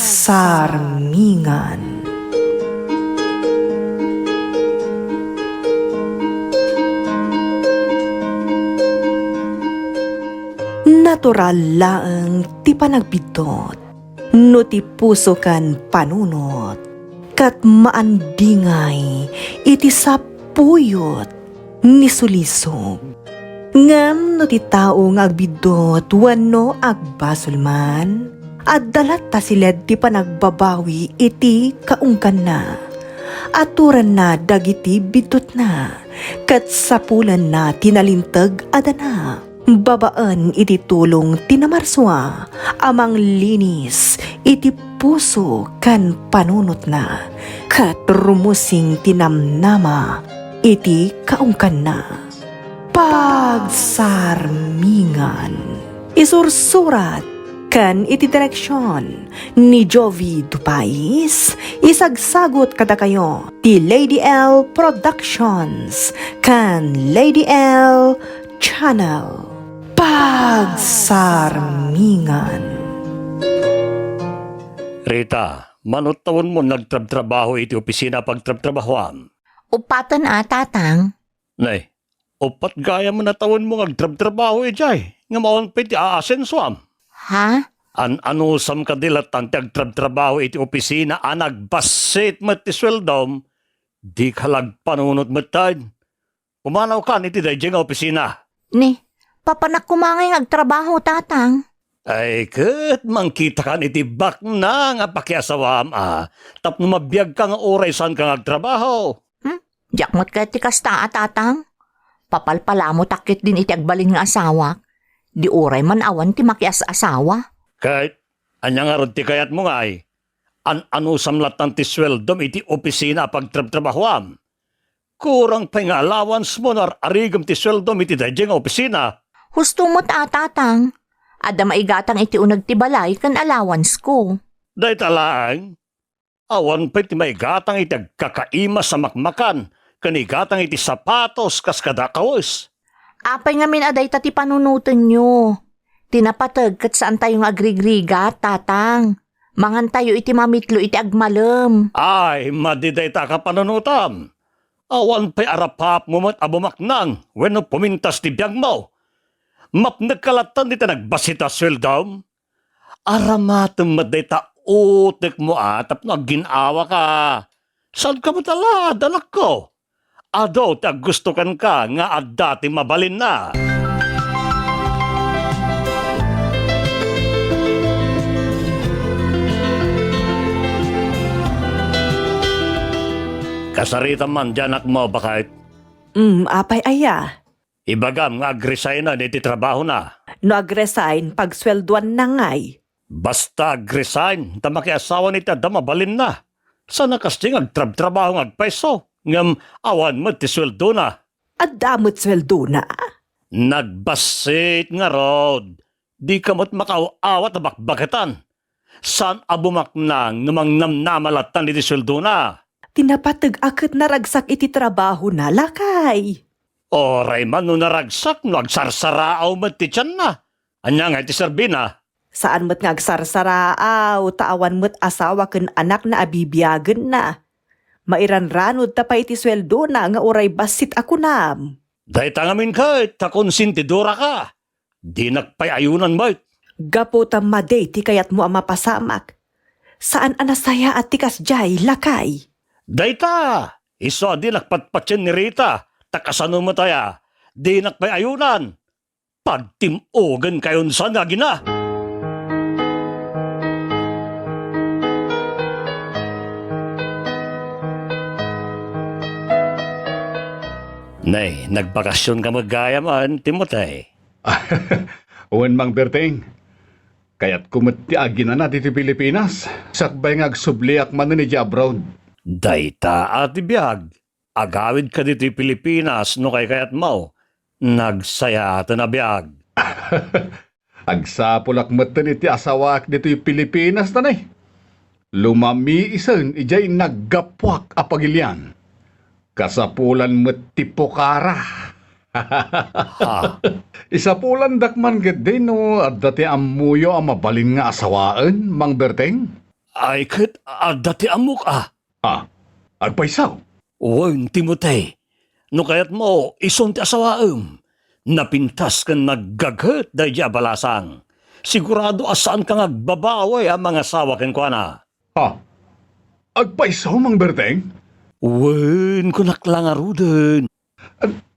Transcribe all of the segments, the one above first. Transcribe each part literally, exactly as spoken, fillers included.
Pagsarmingan. Natural laeng ti panagbiddut no ti puso ken panunot ket maandingay iti sapuyot ni sulisog. Ngem no ti tao nga agbiddut wenno agbasol man, adda latta siled ti panagbabawi iti kaungganna. Aturanna dagiti biddutna, ket sapulanna ti nalinteg a dana. Babaen iti tulong ti namarsua a manglinis iti puso ken panunotna, ket rumusing ti namnama iti kaungganna. Pagsarmingan. Isursurat ken iti direksion ni Jovi Dupais, isagsagut kadakayo ti Lady L Productions ken Lady L Channel. Pagsarmingan. Rita, mano tawenmo nga agtrabtrabaho iti opisina a pagtrabtrabahoam? Uppaten a, Tatang. Nay, uppat gayam a tawenmo nga agtrabtrabaho idiay, ngem awan pay ti aasensoam. Ha? An-anusam kadi lattan ti agtrabtrabaho iti opisina a nagbassit met ti sueldom? Dika la agpanunot metten. Pumanawkan iti daydiay nga opisina. Ni, papanak koma ngay nga agtrabaho, Tatang. Ay, ket mangkitakan iti baknang a pakiasawaam a, tapno mabiagka nga uray saanka nga agtrabaho. Hmm? Diak met kayat ti kasta a, Tatang. Papalpalamotak ketdin iti agbalin nga asawak. Di uray man awan ti makias-asawa. Ket ania ngarud ti kayatmo ngay? An-anusam lattan ti sueldom iti opisina a pagtrabtrabahoam? Kurang pay nga allowance mo no ar-arigem ti sueldom iti daydiay nga opisina. Husto met a, Tatang. Adda maigatang iti uneg ti balay ken allowance ko. Dayta laeng, awan pay ti maigatang iti agkakaimas a makmakan ken igatang iti sapatos kas kada a kawes. Apay ngamin a dayta ti panunotenyo? Ti napateg ket saantayo nga agrigrigat, Tatang. Mangantayo iti mamitlo iti agmalem. Ay, madi dayta a kapanunotam. Awan pay arapapmo met a bumaknang wenno pumintas ti biagmo. Mapnekka lattan dita nagbassit a sueldom? Aramatem met dayta utekmo a tapno aggin-awaka. Saanka met alaad, anakko? Adu ti aggusto kenka nga adda ti mabalinna. Kasaritam man diay anakmo, baket? Mm, apay aya? Ibagam nga agresignen iti trabahona. No agresign, pagsueldoanna ngay. Basta agresign, ta makiasawan iti adda mabalinna. Saan a kasdi nga agtrabtrabaho nga agpayso, ngem awan met ti sueldona. Adda met sueldona? Nagbassit ngarud. Dika met makaaw-awat a bakbaketan. Saan a bumaknang no mangnamnama lattan iti sueldona. Ti napateg a ket naragsak iti trabahona, lakay. Uray man no naragsak no agsarsaraaw met ti tianna. Ania ngay ti serbina? Saan met nga agsarsaraaw, ta awan met asawa ken anakna a bibiagenna. Mairanranuda pay iti sueldona nga uray bassit a kunam. Dayta ngamin ket, kakonsentidoraka. Dinak pay ayunan met. Gapu ta madi ti kayatmo a mapasamak. Saan a nasayaat ti kasdiay, lakay. Dayta, isu a dinak patpatien ni Rita, ta kasano met aya, dinak pay ayunan. Pagtim-ogenkayon sa nagina. Nay, nagbakasionka met gayam, Timote? Wen, Mang Berting. Kayatko met ti aginana ditoy Pilipinas, sakbay nga agsubliak manen idiay abroad. Dayta a ti biag. Agawidka ditoy Pilipinas no kaykayatmo. Nagsayaaten a biag. Agsapulak metten iti asawaak ditoy Pilipinas, ta ne. Lumamiisen idiay naggapuak a pagilian. Kasapulan met ti pukara. Ha? Isapulandak man ketdi no adda ti ammoyo a mabalin nga asawaen, Mang Berteng? Ay ket adda ti ammok a. Ah, agpayso? Wen, Timothy, no kayatmo, isun ti asawaem. Napintas ken naggaghet daydi a balasang. Sigurado a saanka nga agbabawi a mangasawa kenkuana. Ha? Agpayso, Mang Berteng? Wen, kunak la ngaruden.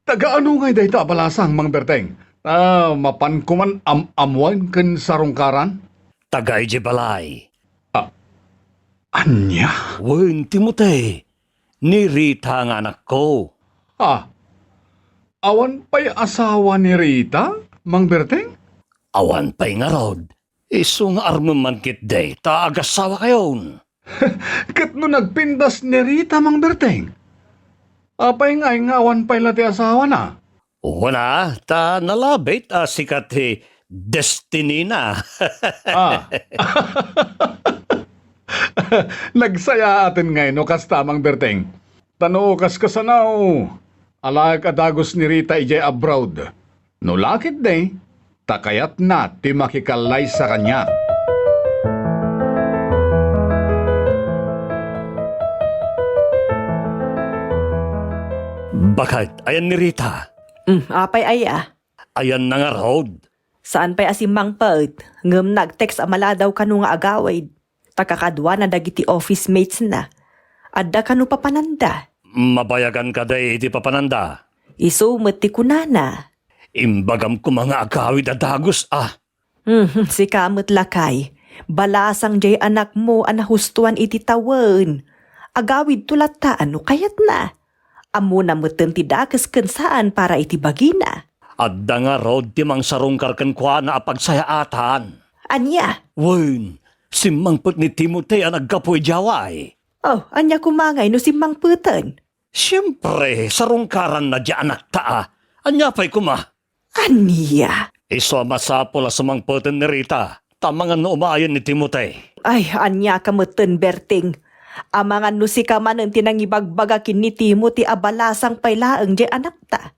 Taga ano ngay dayta a balasang, Mang Berteng? Ah, mapan koman am-ammoen ken sarungkaran? Taga idiay balay. Ah, ania? Wen, Timothy. Ni Rita nga anakko. Ah, awan pay asawa ni Rita, Mang Berteng? Awan pay ngarud. Isu nga armem man ketdi ta agasawakayon. Ket no nagpintas ni Rita, Mang Berteng? Apay ngay nga awan pay la ti asawana? Wen a, ta nalabit a sika ti destinina. Ah. Nagsayaaten ngay no kasta, Mang Berteng. Ta no kaskasano, alaek a dagus ni Rita idiay abroad. No la ketdi, ta kayatna ti makikallaysa kaniak. Baket, ayan ni Rita? Mm, apay aya? Ayanna ngarud? Saan pay a simmangpet, ngem nag-text a maladaw kano nga agawid. Ta kakaduana dagiti office mates na. Adda kano papananda? Mabayagan kadi iti papananda? Isu met ti kunana. Imbagam koma nga agawid a dagus a. Mhm, sika met lakay. Balasang diay anakmo a nahustuan iti tawen. Agawidto latta a no kayatna. Ammona metten ti dakes ken saan para iti bagina. Adda ngarud ti mangsarungkar kenkuana a pagsayaatan. Ania? Wen, simmangpet ni Timothy a naggapu idiay Hawaii. Oh, ania koma ngay no simmangpeten? Siempre, sarungkaranna diay anakta a. Ania pay koma? Ania? Isu a masapul a sumangpeten ni Rita, ta amangan no umayen ni Timothy. Ay, ania ka metten, Berting? Amangan no sika manen ti nangibagbaga ken ni Timothy a balasang pay laeng diay anakta.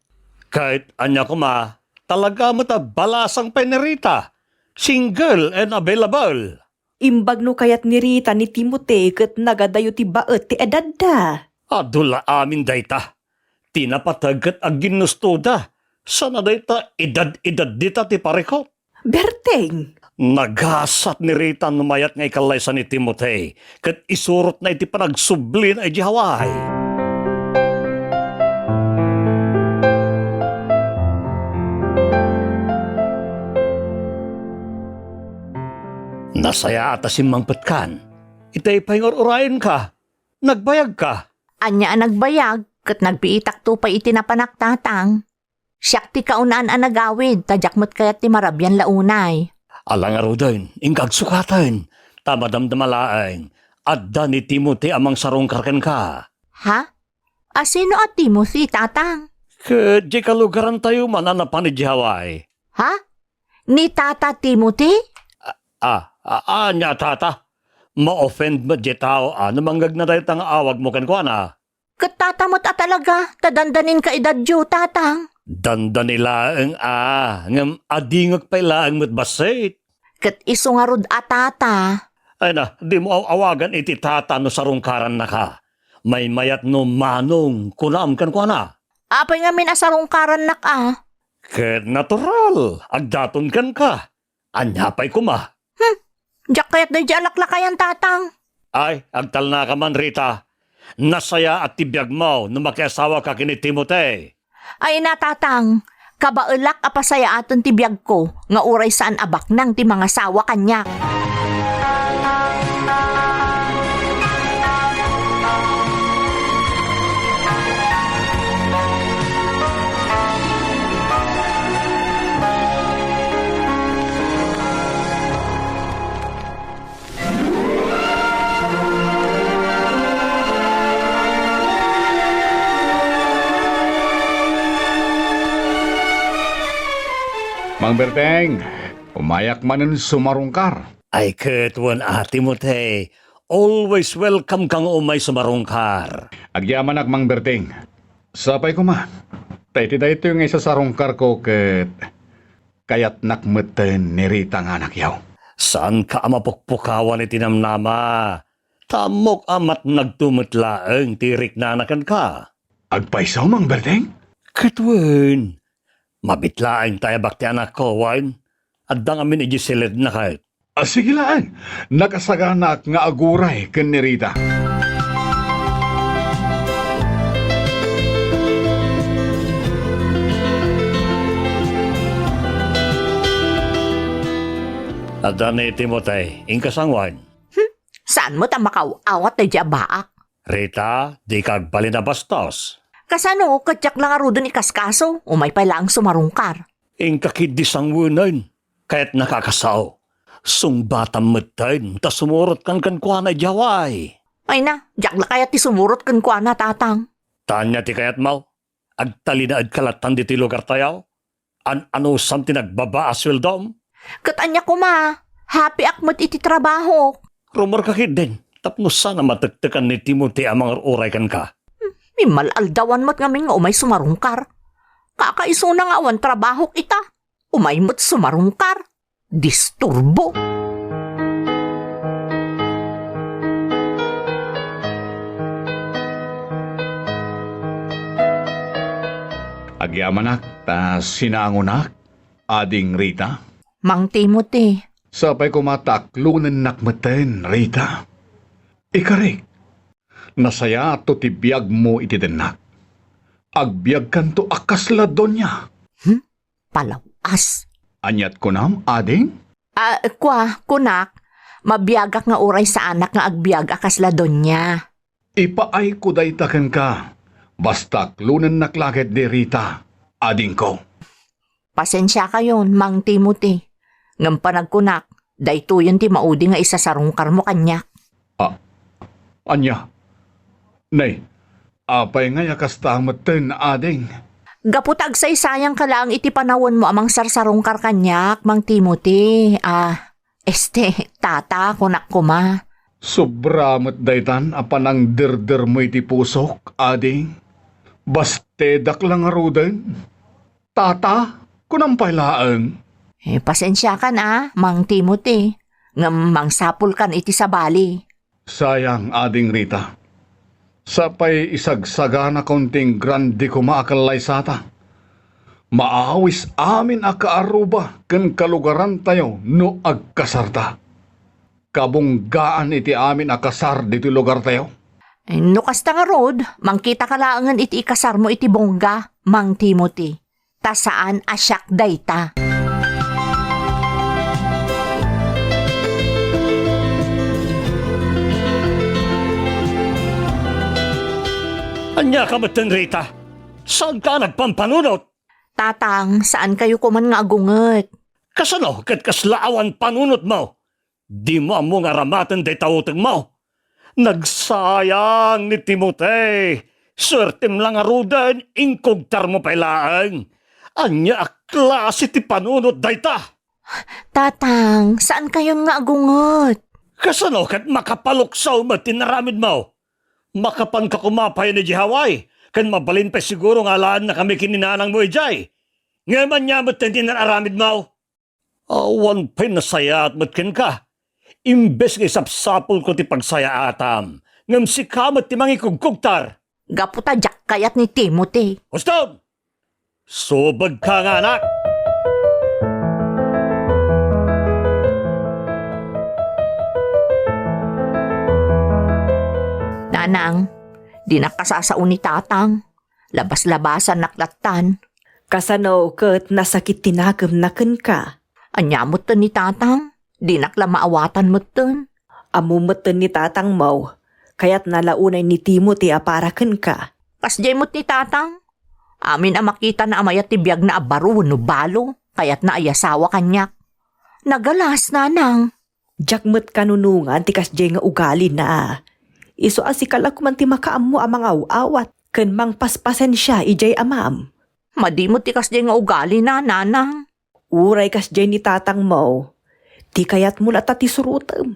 Ket ania koma, talaga met a balasang pay ni Rita. Single and available. Imbag no kayat ni Rita ni Timothy ket nagadayo ti baet ti edadda. Adu la amin dayta. Ti napateg ket agginnustoda. Saan a dayta edad-edad dita ti parikut. Berteng! Nagasat ni Rita no mayat nga ikallaysa ni Timothy ket isurotna iti panagsublina idiay Hawaii. Nasayaat a simmangpetkan. Itay pay nga ur-urayenka. Nagbayagka. Ania a nagbayag, ket nagbiitakto pay iti napanak, Tatang. Siak ti kaunaan a nagawid, ta diak met kayat ti marabian la unay. Ala ngaruden, inka agsukaten, ta madamdama laeng, adda ni Timothy a mangsarungkar kenka. Ha? A sino a Timothy, Tatang? Ket diay kalugarantayo man a napan idiay Hawaii. Ha? Ni Tata Timothy? Ah, ah, ania, Tata? Ma-offend met diay tao a no mangngegna dayta nga awagmo kenkuana. Ket Tata met a talaga, ta dandanin kaedadyo, Tatang. Dandani laeng a, ngem adingek pay laeng met bassit. Ket isu ngarud a Tata. Ay na, dimo aw-awagan iti Tata no sarungkarannaka. Maymayat no Manong kunam kenkuana. Apay ngamin a sarungkarannak a? Ket natural, agdaton kenka. Ania pay koma? Hmm, diak kayat daydi a laklakayan, Tatang. Ay, agtalnaka man, Rita. Nasayaat ti biagmo no makiasawaka ken ni Timothy. Ay na, Tatang, kabaelak a pasayaaten ti biagko nga uray saan a baknang ti mangasawa kaniak. Mang Berteng, umayak manen sumarungkar. Ay ket wen a, Timothy, always welcome kang umay sumarungkar. Agyamanak, Mang Berteng. Sapay koma, ta iti daytoy nga isasarungkarko ket kayatnak metten ni Rita nga anakyo. Saanka a mapukpukawan iti namnama. Ta ammok a matnagto met laeng ti riknana kenka. Agpayso, Mang Berteng? Ket wen, mabit laeng ta ebak ti anakko, wen, adda ngamin idiay siledna ket. A, sige laeng. Nakasaganak nga aguray ken ni Rita. Adda ni Timothy, inka sangwen. Hmm, saan met a makaaw-awat daydi a baak? Rita, dika agbalin a bastos. Kasano, ket diak la ngaruden ikaskaso, umay pay laeng sumarungkar. Inka ketdi sangwenen, kayatnaka a kasao. Sungbatam metten, ta sumurotkan kenkuana idiay Hawaii. Ay na, diak la kayat ti sumurot kenkuana, Tatang. Ta ania ti kayatmo? Agtalinaedka lattan ditoy lugartayo? An-anusam ti nagbaba a sueldom? Ket ania koma, hapiak met iti trabahok. Rumarka ketdin, tapno saan a matektekan ni Timothy a mangur-uray kenka. Immal-aldawan met ngamin nga umay sumarungkar. Kakaisuna nga awan trabahok ita. Umay met sumarungkar. Disturbo. Agyamanak ta sinangonak, Ading Rita. Mang Timothy. Sapay koma ta aklonennak metten, Rita. Ikarik, nasayaatto ti biagmo iti dennak. Agbiagkanto a kasla donia. Hmm? Palawas. Aniat kunam, ading? Ah, kua, kunak, mabiagak nga uray saanak nga agbiag a kasla donia. Ipaayko dayta kenka, basta aklonennak la ketdi, Rita, adingko. Pasensiakayon, Mang Timothy. Ngem panagkunak, daytoyen ti maudi nga isasarungkarmo kaniak. Ah, ania? Nay, apay ngay a kasta metten, ading? Gapu ta agsaysayangka laeng iti panawenmo a mangsarsarungkar kaniak, Mang Timothy. Ah, este, tata, kunak koma. Sobra met daytan a panangderdermo iti pusok, ading. Bastedak la ngaruden. Tata, kunam pay laeng. Eh, pasensiakan a, Mang Timothy, ngem mangsapulkan iti sabali. Sayang, Ading Rita. Sapay isagsaganakon ti ingrandi koma a kallaysata. Maawis amin a kaarruba ken kalugarantayo no agkasarta. Kabunggaan iti amin a kasar ditoy lugartayo. Eh, no kasta ngarud, mangkitaka laengen iti ikasarmo iti bongga, Mang Timothy. Ta saan a siak dayta. Ania ka metten, Rita? Saanka a nagpampanunot? Tatang, saankayo koman nga agunget. Kasano ket kasla awan panunotmo? Dimo ammo nga aramaten dayta utegmo. Nagsayang ni Timothy. Suertem la ngaruden, inkugtarmo pay laeng. Ania a klase ti panunot dayta? Tatang, saankayon nga agunget. Kasano ket makapalukso met ti inaramidmo? Makapanka koma pay idiay Hawaii, ken mabalin pay siguro nga alaennakami ken ni nanangmo idiay. Ngem ania met ti inar-aramidmo? Awan pay nasayaat met kenka. Imbes nga isapsapulko ti pagsayaatam, ngem sika met ti mangikugkugtar. Gapu ta diak kayat ni Timothy. Huston! Subegka nga anak! Nanang, dinak kasasao ni Tatang. Labas-labasannak lattan. Kasano ket nasakit ti nakemna kenka? Ania metten ni Tatang? Dinak la maawatan metten. Ammo metten ni Tatangmo, kayatna la unay ni Timothy a para kenka. Kasdiay met ni Tatang. Amin a makitana a mayat ti biagna a baro wenno balo, kayatna a iyasawa kaniak. Nagalas, Nanang. Diak met kanunongan ti kasdiay nga ugalina. Isu a sika la koman ti makaammo a mangaw-awat ken mangpaspasensia idiay amam. Madi met ti kasdiay nga ugalina, Nanang. Uray kasdiay ni Tatangmo, ti kayatmo latta ti surotem.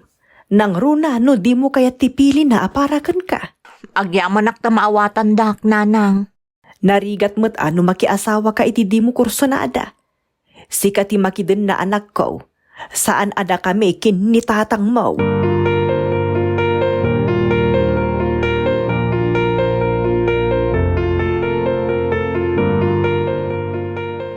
Nangruna no dimo kayat ti pilina a para kenka. Agyamanak ta maawatandak, Nanang. Narigat met a no makiasawaka iti dimo kursunada. Sika ti makidenna, anakko. Saan a dakami ken ni tatangmo.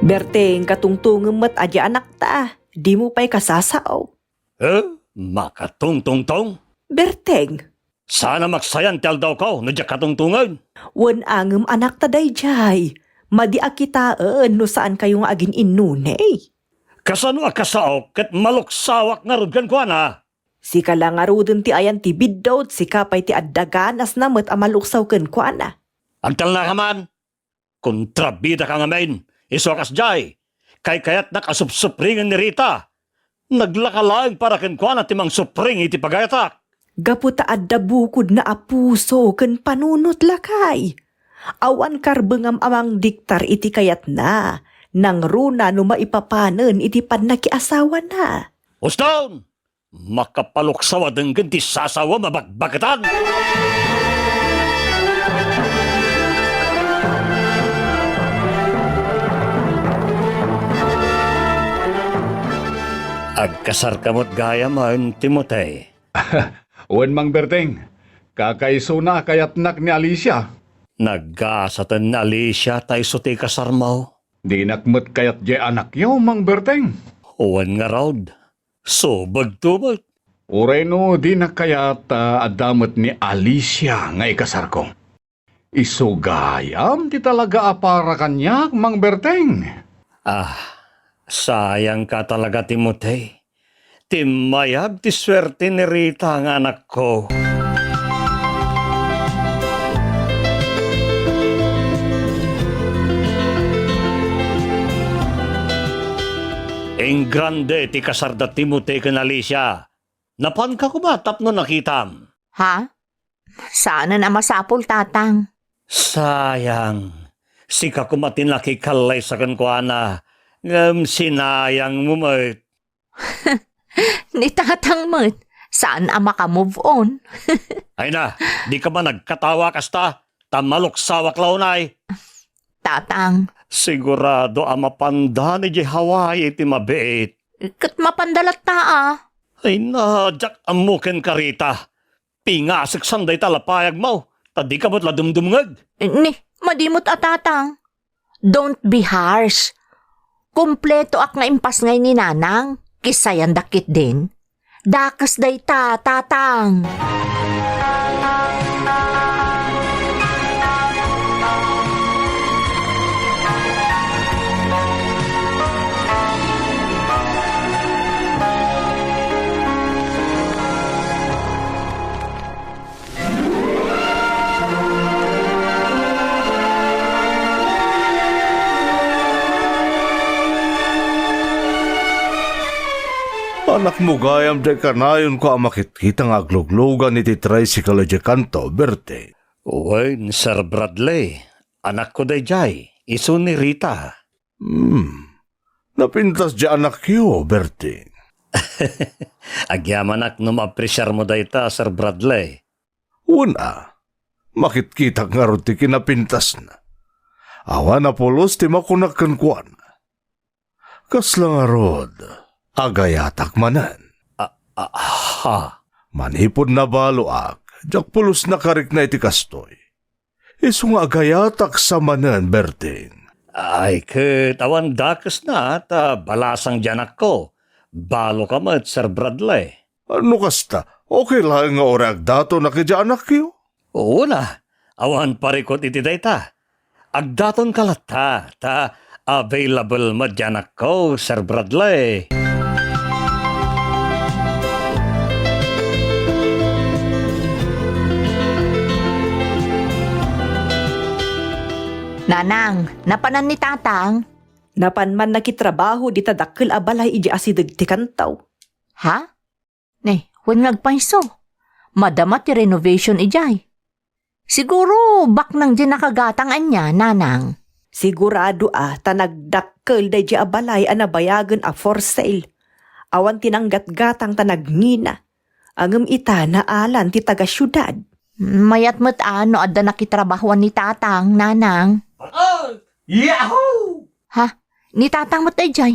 Berteng, katungtongem met a di anakta. Dimo pay kasasao. Eh, makatungtungtong? Berteng. Saan a maksayan ti aldawko no diak katungtongen? Wen a ngem anakta daydiay. Madi a kitaen no saankayo nga agin-innunay. Kasano a kasaok ket maluksawak ngarud kenkuana? Sika la ngaruden ti ayan ti biddut, sika pay ti adda ganasna met a maluksaw kenkuana. Agtalnaka man! Kontrabidaka ngamin, isu a kasdiay, kaykayatnak a supsupringen ni Rita. Naglaka laeng para kenkuana ti mangsupring iti pagayatak. Gapu ta adda bukodna a puso ken panunot, lakay. Awan karbengam a mangdiktar iti kayatna, nangruna no maipapanen iti pannakiasawana. Uston! Makapaluksaw a denggen ti sasawam a bakbaketan! Agkasarka met gayam, Timotay. Wen, Mang Berteng, kakaisuna a kayatnak ni Alicia. Naggasaten ni Alicia ta isu ti ikasarmo. Dinak met kayat diay anakyo, Mang Berteng. Wen ngarud, subegto met. Uray no dinak kayat, ah, adda met ni Alicia nga ikasarko. Isu gayam ti talaga a para kaniak, Mang Berteng. Ah, sayangka talaga, Timotay. Timmayab ti suerte ni Rita nga anakko. Ingrande ti kasarda Timotay ken Alicia. Napanka koma tapno nakitam. Ha? Saanen a masapul, Tatang. Sayang. Sika koma ti nakikallaysa kenkuana. Ngem sinayangmo met. Ni Tatang met, saan a maka-move on. Ay na, dika man agkatawa kasta, ta maluksawak la unay. Tatang. Sigurado a mapanda ni Hawaii ti mabiit. Ket mapanda latta a. Ay na, diak ammo kenka, Rita. Pingasek san dayta la payagmo, ta dika met la dumdumngeg. Ni, madi met a, Tatang. Don't be harsh. Kumpletoak nga impasngay ni Nanang, ket sayanda ketdin. Dakes dayta, Tatang. Anakmo gayam diay kanayonko a makitkita nga agluglugan iti tricycle idiay kanto, Bertie. Wen, Sir Bradley, anakko daydiay, isu ni Rita. Hmm. Napintas diay anakyo, Bertie. Agyamanak no maapresiarmo dayta, Sir Bradley. Wen a, makitkitak ngarud ti kinapintasna. Awan a pulos ti makunak kenkuana. Kasla ngarud, agayatak manen. A-, a-, ha? Manipud nabaloak, diak pulos nakarikna iti kastoy. Isu nga agayatak sa manen, Berting. Ay, ket awan dakesna, ta balasang diay anakko. Baloka met, Sir Bradley. No kasta, okay laeng nga uray agdatonak idiay anakyo? Wen a, awan parikut iti dayta. Agdatonka latta, ta available met diay anakko, Sir Bradley. Nanang, napanan ni Tatang? Napan man nakitrabaho dita dakkel a balay idiay asideg ti kanto. Ha? Ne, wen nga agpayso. Madama ti renovation idiay. Siguro, baknang diay nakagatang ania, Nanang? Sigurado a, ta nagdakkel daydiay a balay a nabayagen a for sale. Awan ti nanggatgatang ta nagngina. Ngem ita, naalan ti taga-siudad. Mayat met a no adda nakitrabahoan ni Tatang, Nanang. Yahoo! Ha? Ni Tatang met daydiay?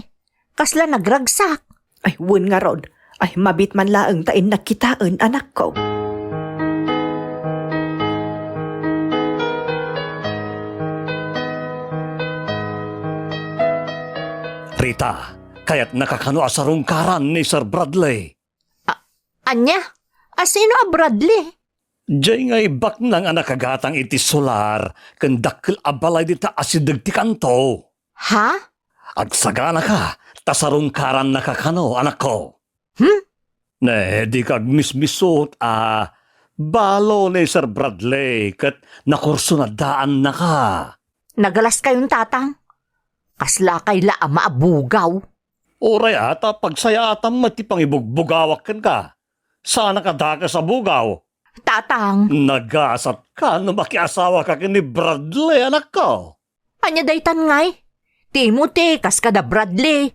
Kasla nagragsak? Ay, wen ngarud. Ay, mabiit man laeng ta innak kitaen, anakko. Rita, kayatnaka kano a sarungkaran ni Sir Bradley? A-, ania? A sino a Bradley? Jay nga ibaknang a nakagatang iti solar ken dakkel a balay dita asideg ti kanto. Ha? Agsaganaka, ta sarungkarannaka kano, anakko. Hmm? Ne, dika agmismisut a balo ni Sir Bradley ket nakursunadaannaka. Nagalas kayon, Tatang. Kaslakay la a maabugaw. Uray a ta pagsayaatam met ti pangibugbugawak kenka. Saan a kadakes a bugaw. Tatang. Nagasatka no makiasawaka ken ni Bradley, anakko. Ania daytan ngay? Timothy, kas kada Bradley.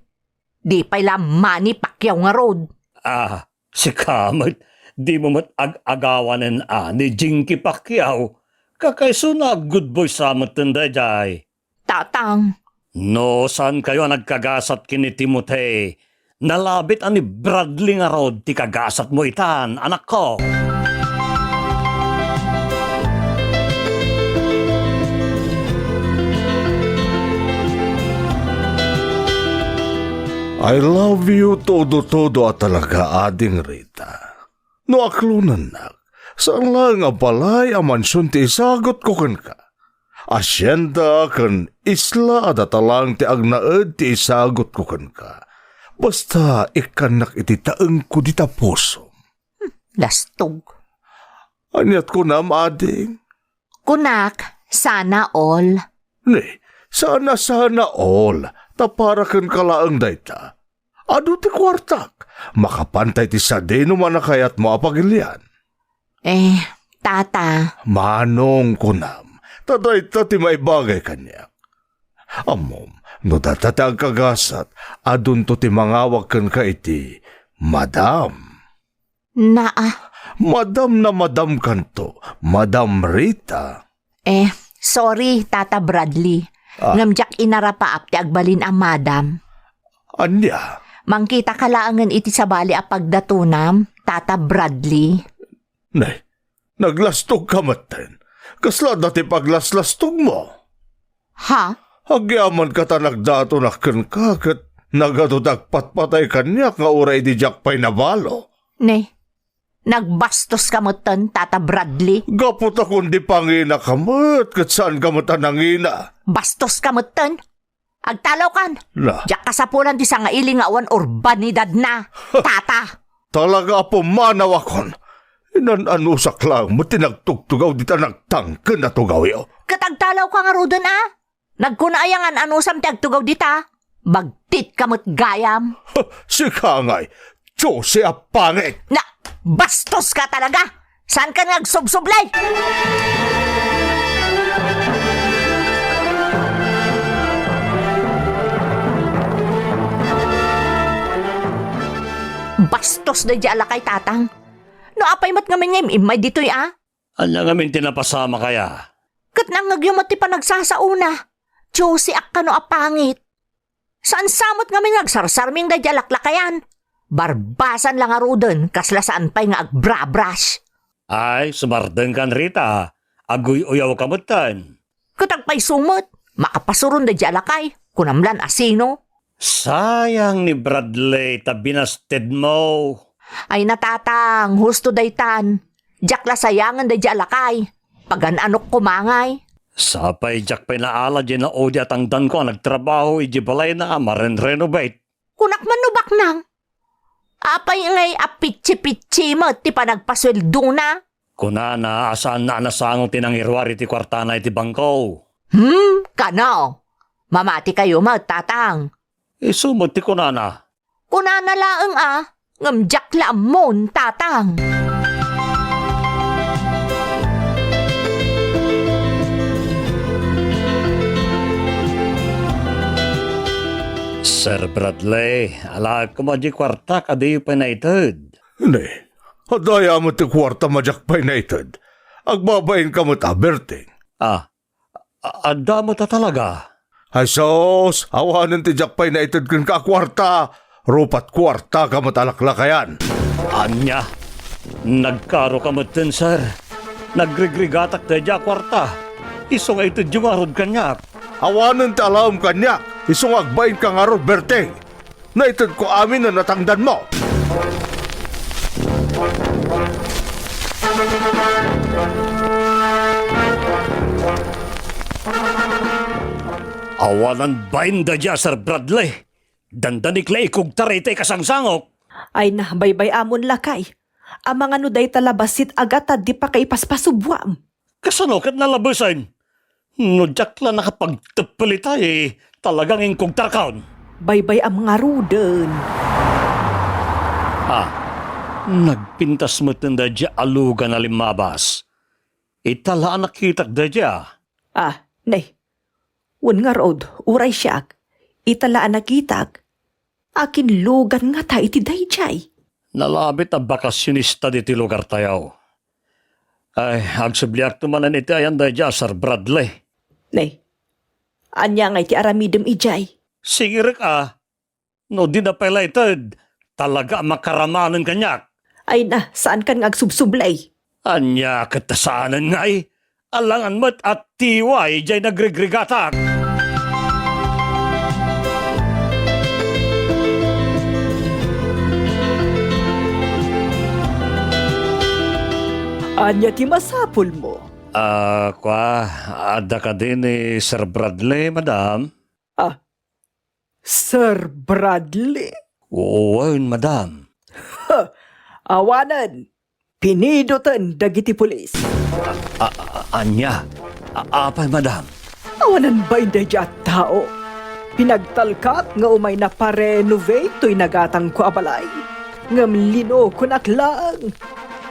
Di pay la Manny Pacquiao ngarud. Ah, sika met, dimo met ag-agawanen a ni Jinky Pacquiao. Kakaisuna a good boy sa metten daydiay. Tatang. No saankayo a nagkagasat ken ni Timothy, nalabit a ni Bradley ngarud ti kagasatmo itan, anakko. I love you todo-todo a talaga, Ading Rita. No aklonennak, saan laeng a balay a mansion ti isagutko kenka. Asienda ken isla a data laeng ti agnaed ti isagutko kenka. Basta ikkannak iti taengko dita pusom. Lastog. Aniat kunam, ading? Kunak, sana all. Ni, sana, sana all. Ta para kenka laeng dayta. Adu ti kuartak. Makapantay ti sadino man a kayatmo a pagilian. Eh, tata. Manong kunam, ta dayta ti maibagay kaniak. Ammom, no data ti agkagasat, adunto ti mangawag kenka iti madam. Naa. Madam na madam kanto, Madam Rita. Eh, sorry, Tata Bradley. Ah. Ngem diak inarapaap ti agbalin a madam. Ania? Mangkitaka laengen iti sabali a pagdatonam, Tata Bradley. Nay, naglastogka metten. Kasla adda ti paglaslastogmo? Ha? Agyamanka ta nagdatonak kenka ket nagadu ti agpatpatay kaniak nga uray idi diak pay nabalo. Ne, nagbastoska metten, Tata Bradley. Gapu ta kundi panginaka met ket saanka met a nangina. Bastoska metten. Agtalawkan. La. Diak kasapulan ti sangaili nga awan urbanidadna, Tata. Talaga a pumanawakon. Inan-anusak laeng met ti nagtugtugaw dita nagtangken a tugawyo. Ket agtalawka ngaruden a? Nagkuna aya nga an-anusam ti agtugaw dita? Bagtitka met gayam. Sika ngay, Josie a pangit! Na, bastoska talaga! Saanka nga agsubsublay? Bastos daydiay a lakay, Tatang. No apay met ngamin nga im-immay ditoy a? Ania ngamin ti napasamak aya? Ket nangngegyo met ti panagsasaona. Josie a kano a pangit. Saan sa met ngamin nga agsarsarming daydiay a laklakayan. Barbasan la ngaruden, kasla saan pay nga agbrabras. Ay, sumardengkan, Rita. Aguy-uyawka metten. Ket agpayso met, makapasuron daydiay a lakay, kunam lan a sino. Sayang ni Bradley ta binastedmo. Ay na, Tatang, husto daytan. Diak la sayangen daydiay a lakay. Pagan-anok koma ngay. Sapay diak pay naala diay naudi a tangdanko a nagtrabaho idiay balayna a marenrenovate. Kunak man no baknang. Apay ngay a pitsi-pitsi met ti panagpasueldona? Kunana a saanna a nasango ti nangiruar iti kuartana iti bangko. Hmm, kano? Mamatikayo met, Tatang. Isu met ti kunana. Kunana laeng a, ngem diak la ammon, Tatang. Sir Bradley, alaek koma di kuartak a diyo pay naited. Ne, adda aya met ti kuartam a diak pay naited. Agbabainka met a, Berting. Ah, A-, adda met a talaga? Ay sus, awanen ti diak pay naited kenka a kuarta. Rupat kuarta ka met a laklakayan. Ania? Nagkaroka metten, sir. Nagrigrigatak daydi a kuarta. Isu nga itedyo ngarud kaniak. Awanen ti alaem kaniak. Isu nga agbainka ngarud, Bertie. Naitedko amin a natangdanmo. Awanan bain daydi a Sir Bradley. Dandanik la ikugtar itay kasangsangok. Ay na, baybay-amon lakay. Amangan no dayta la bassit a gatad ti pakaipaspasubuam. Kasano ket nalabesen? No diak la nakapagteppel itay, talagang inkugtarkon. Baybay-am ngaruden. Ah, nagpintas metten daydi a lugan a limmabas. Ita la a nakitak daydi a. Ah, ne. Wen ngarud, uray siak. Ita la a nakitak. Akin lugan ngata iti daydiay? Nalabit a bakasionista ditoy lugartayo. Ay, agsubliakto manen iti ayan daydiay a Sir Bradley. Ne, ania ngay ti aramidem idiay? Singirek a, no dina pay la ited, talaga a makaramanen kaniak. Ay na, saankan nga agsubsublay? Ania ket ta saanen ngay? Alangan met a tiway diay nagrigrigatak. Ania ti masapulmo? Ah, kua, adda kadi ni Sir Bradley, madam? Ah, Sir Bradley? Wen, madam. Ha! Awanen, pinidoten dagiti pulis. A-, a-, ania? A-, apay, madam? Awanen bain daydiay a tao. Pinagtalkak nga umayna pa-renovate toy nagatangko a balay. Ngem linokonak laeng.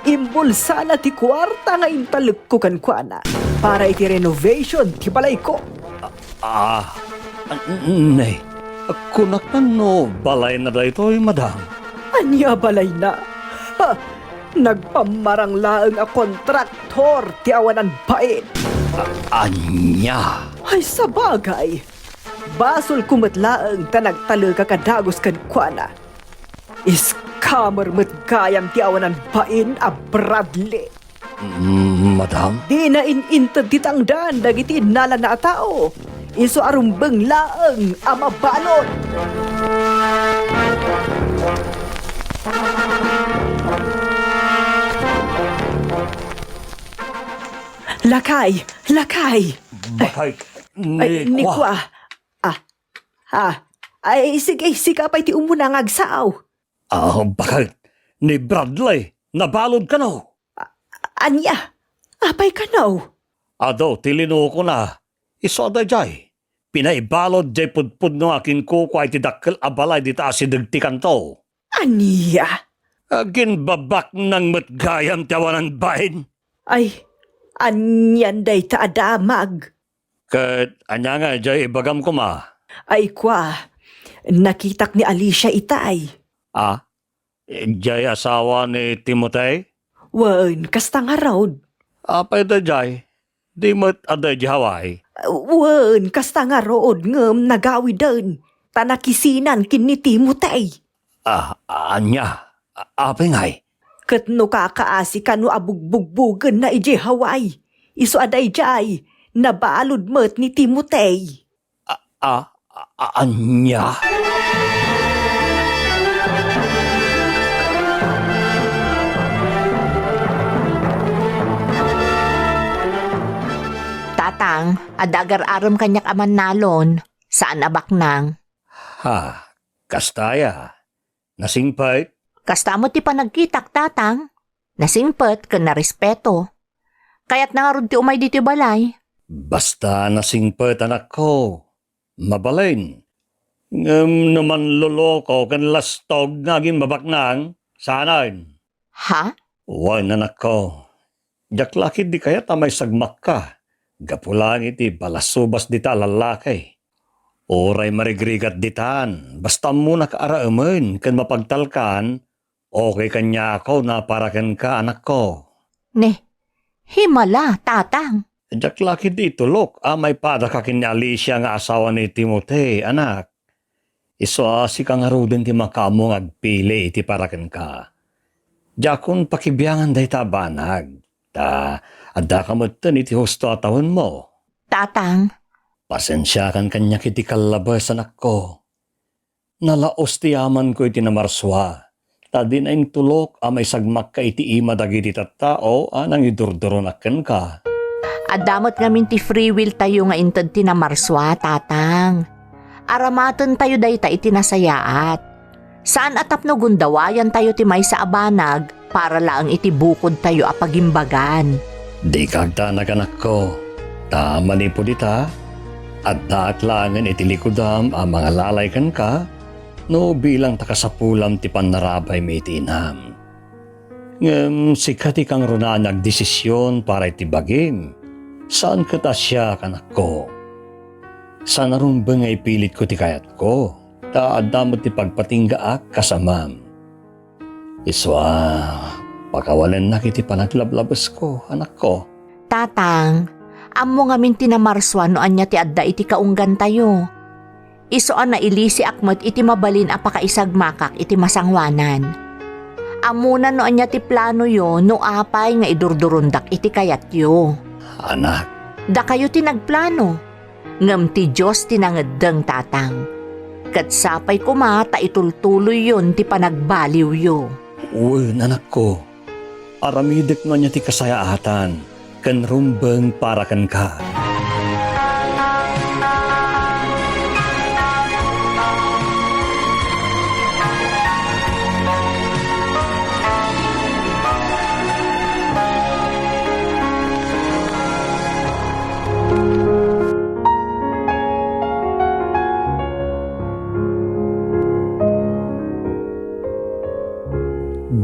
Imbulsana ti kuarta nga intalekko kenkuana para iti renovation ti balayko. Ah, n-, ne, kunak man no balayna daytoy, madam? Ania balayna? Ha! Nagpammarang laeng a kontraktor ti awanan bain. A-, ania? Ay, sabagay. Basolko met laeng ta nagtalekak a dagus kenkuana. Scammer met gayam ti awanan bain a Bradley. Mm, madam? Dina in-inted ti tangdan dagiti innalana a tao. Isu a rumbeng laeng a mabalud. Lakay! Lakay! Bakay, ay, ni ni Kua. Kua. Ah, ah. Ay, sige, sika pay ti umuna nga agsao. Ah, bakit? Ni Bradley, nabalud kano? A-, ania? Apay kano? Adu, ti linokona. Isu a daydiay. Pinaibalud diay pudpudno a kinkukua iti dakkel a balay dita asideg ti kanto. Ania? Aginbabaknang met gayam ti awanan bain. Ay, anian dayta a damag? Ket ania nga diay ibagam koma? Ay, kua, nakitak ni Alicia itay. Ah? Diay asawa ni Timothy? Wen, kasta ngarud. Apay daydiay? Di met adda idiay Hawaii? Wen, kasta ngarud ngem nagawiden, ta nakisinan ken ni Timothy. Ah, ania? A-, apay ngay? Ket no kakaasi kano a bugbugbugenna idiay Hawaii, isu a daydiay, nabalud met ni Timothy. A, a, a, ania? Tatang, adda agar-arem kaniak a mannalon, saan a baknang. Ha, kasta aya? Nasingpet? Kasta met ti panagkitak, Tatang. Nasingpet ken narespeto. Kayatna ngarud ti umay ditoy balay. Basta nasingpet, anakko. Mabalin. Ngem no manloloko ken lastog nga agimbabaknang, saanen. Ha? Wen, anakko. Diak la ketdi kayat a maisagmakka. Gapu laeng iti balasubas dita a lallaki. Uray marigrigat ditan, basta ammonak a araemen ken mapagtalkan, okay kaniak no para kenka, anakko. Ne, himala, Tatang. Diak la ketdi itulok a maipadaka ken ni Alicia nga asawa ni Timothy, anak. Isu a sika ngaruden ti makaammo nga agpili iti para kenka. Diakon pakibiangan dayta a banag, ta addaka metten iti husto a tawenmo. Tatang. Pasensiakan kaniak iti kallabes, anakko. Nalaos ti yamanko iti namarsua, ta dina intulok a maisagmakka iti ima dagiti tattao a nangidurduronak kenka. Adda met ngamin ti free will tayo nga inted ti namarsua, Tatang. Aramatentayo dayta iti nasayaat. Saan a tapno gundawayantayo ti maysa a banag para laeng iti bukodtayo a pagimbagan. Dika agdanag, anakko, ta manipud ita, addaak laengen iti likudam a mangalalay kenka no bilang ta kasapulam ti pannarabaymi iti inam. Ngem sika ti kangrunaan nga agdesision para iti bagim, saan ket a siak, anakko. Saan a rumbeng nga ipilitko ti kayatko, ta adda met ti pagpatinggaak kas amam. Isu a pakawanennak iti panaglablabesko, anakko. Tatang, ammo ngamin ti namarsua no ania ti adda iti kaunggantayo. Isu a nailisiak met iti mabalin a pakaisagmakak iti masangoanan. Ammona no ania ti planoyo no apay nga idurdurondak iti kayatyo. Anak. Dakayo ti nagplano. Ngem ti Dios ti nangeddeng, Tatang. Ket sapay koma ta itultuloyyon ti panagbaliwyo. Wen, anakko, aramidek no ania ti kasayaatan ken rumbeng para kenka.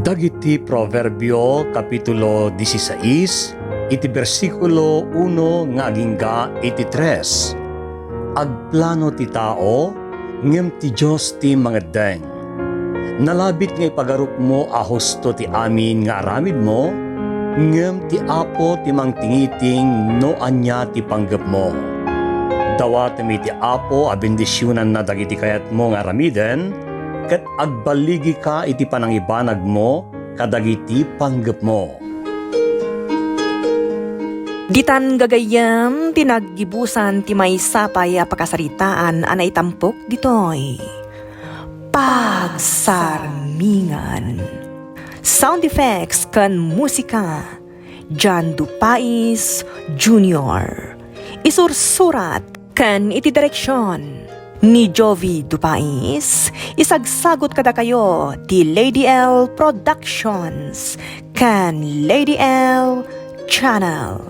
Dagiti Proverbio, Kapitulo dieciséis, iti bersikulo uno nga agingga iti tres. Agplano ti tao, ngem ti Dios ti mangeddeng. Nalabit nga ipagarupmo a husto ti amin nga aramidmo, ngem ti Apo ti mangtingiting no ania ti panggepmo. Dawatem iti Apo a bendisionanna dagiti kayatmo nga aramiden, ket agballigika iti panangibanagmo kadagiti panggepmo. Ditan gagayyem ti naggibusan ti maysa pay a pakasaritaan a naitampok ditoy Pagsarmingan. Sound effects ken musika, John Dupais Junior. Isursurat ken iti direksion ni Jovi Dupais, isagsagut kadakayo ti Lady L Productions ken Lady L Channel.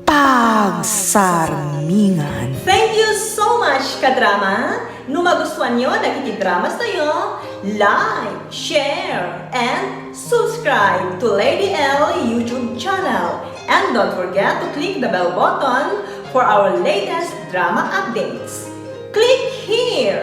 Pagsarmingan. Thank you so much, kadrama! No magustuanyo dagiti dramas tayo, like, share, and subscribe to Lady L YouTube channel. And don't forget to click the bell button for our latest drama updates. Click here!